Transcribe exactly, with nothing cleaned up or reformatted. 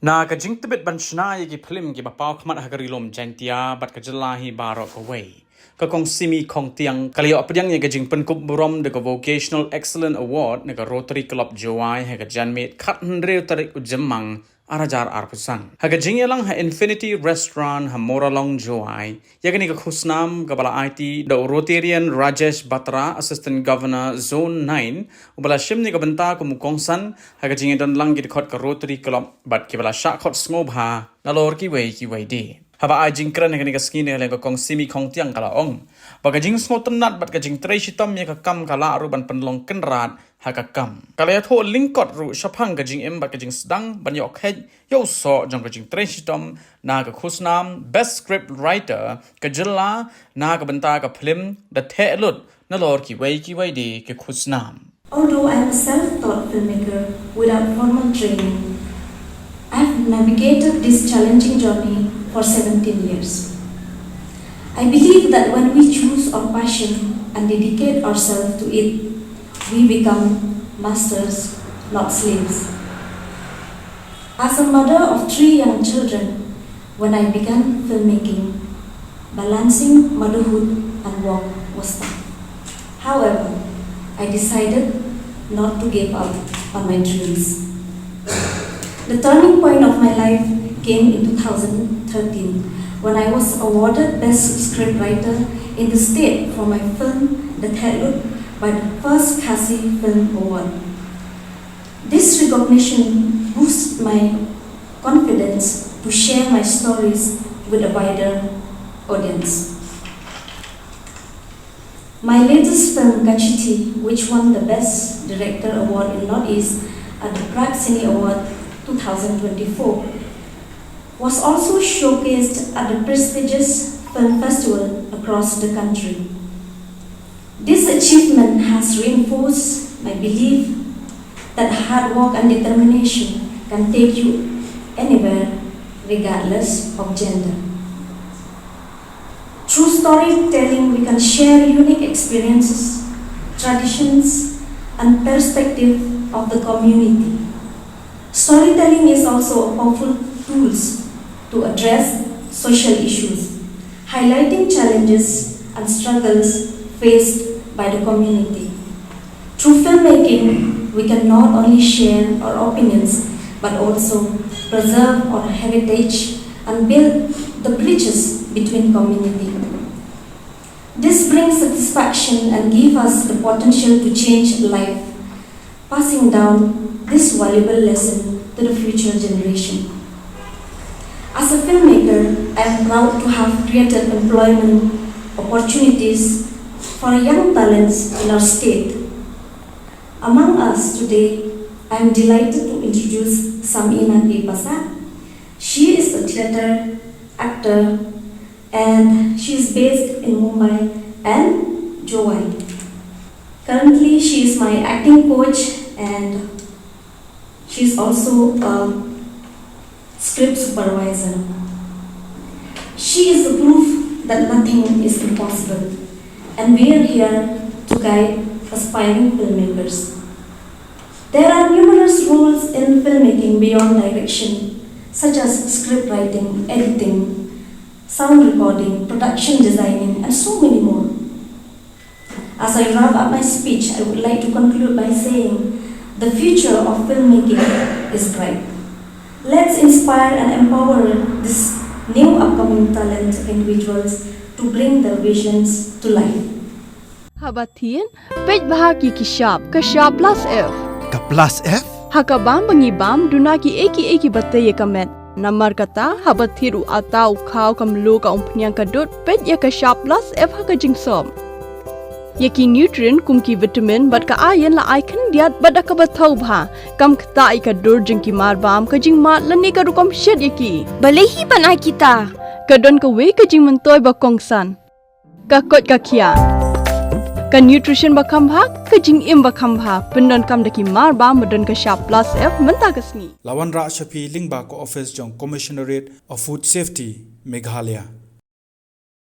Na ka jingtbit ban shna ïa ki phlim kiba paw khmat ha ka Ri Lum Jaiñtia bad ka jylla hi baroh kawei, ka Kong Simi Khongtiang ka la ïoh pdiang ïa ka jingpynkup burom da ka Vocational Excellence Award na ka Rotary Club Jowai ha ka janmiet khathynriew tarik u Jymmang ar hajar arphew san ha ka jingïalang ha Infinity Restaurant ha Moralong Jowai. Ïa kane ka khusnam kaba la aiti da u Rotarian Rajesh Batra, Assistant Governor Zone nine, uba la shim ïa ka bynta kum u kongsan ha ka jingïadon lang ki dkhot ka Rotary Club bad kiba la shah khot sngewbha nalor kiwei kiwei de. Haba ai jingkren ha kane ka sngi, na ka liang ka Kong Simi Khongtiang ka la ong ba ka jingsngewtynnat bad ka jingtrei shitom ïa ka kam ka lah ruh ban pynlong kynrad ha ka kam. Ka la ïathuh lyngkot ruh shaphang ka jingim bad ka jingsdang ban ïoh kheit ïa u soh jong ka jingtrei shitom na ka khusnam Best Script Writer ka jylla na ka bynta ka phlim The Theh Lut nalor kiwei kiwei de ki khusnam. Although I am a self-taught filmmaker without formal training, I have navigated this challenging journey for seventeen years. I believe that when we choose our passion and dedicate ourselves to it, we become masters, not slaves. As a mother of three young children, when I began filmmaking, balancing motherhood and work was tough. However, I decided not to give up on my dreams. The turning point of my life came in two thousand thirteen when I was awarded Best Scriptwriter in the state for my film The Theh Lut by the First Khasi Film Award. This recognition boosted my confidence to share my stories with a wider audience. My latest film, Ka Chithi, which won the Best Director Award in Northeast at the Prague Cine Award two thousand twenty-four, was also showcased at the prestigious film festival across the country. This achievement has reinforced my belief that hard work and determination can take you anywhere, regardless of gender. Through storytelling, we can share unique experiences, traditions, and perspective of the community. Storytelling is also a powerful tool to address social issues, highlighting challenges and struggles faced by the community. Through filmmaking, we can not only share our opinions but also preserve our heritage and build the bridges between community. This brings satisfaction and gives us the potential to change life, passing down this valuable lesson to the future generation. As a filmmaker, I am proud to have created employment opportunities for young talents in our state. Among us today, I am delighted to introduce Samina K Pasak. She is a theatre actor and she is based in Mumbai and Jowai. Currently, she is my acting coach and she is also a script supervisor. She is the proof that nothing is impossible, and we are here to guide aspiring filmmakers. There are numerous roles in filmmaking beyond direction, such as script writing, editing, sound recording, production designing, and so many more. As I wrap up my speech, I would like to conclude by saying the future of filmmaking is bright. Let's inspire and empower these new upcoming talented individuals to bring their visions to life. Haba thied, peit bha ki ki shap, ka shap plus F. Ka plus F? Ha ka bam ba ngi bam, duna ki ei ki ei kiba tei ïa ka met. Namar kata, haba thied u atta u khaw ka mluh ka umphniang ka dud, peit ïa ka shap plus F ha ka jingsop. Ïa ki nutrient kum ki vitamin bad ka iron la ai khyndiat bad da kaba thaw bha. Kam ktah ïa ka dur jong ki mar bam, ka jingmad lane ka rukom shet ïa ki. Balei hi ban ai kita? Ka don kawei ka jingmyntoi ba kongsan. Ka koit ka khiah. Ka nutrition ba kham bha, ka jingim ba kham bha. Pyndonkam da ki mar bam ba don ka shap plus F mynta ka sngi. La wanrah sha phi lyngba ka office jong Commissionerate of Food Safety, Meghalaya.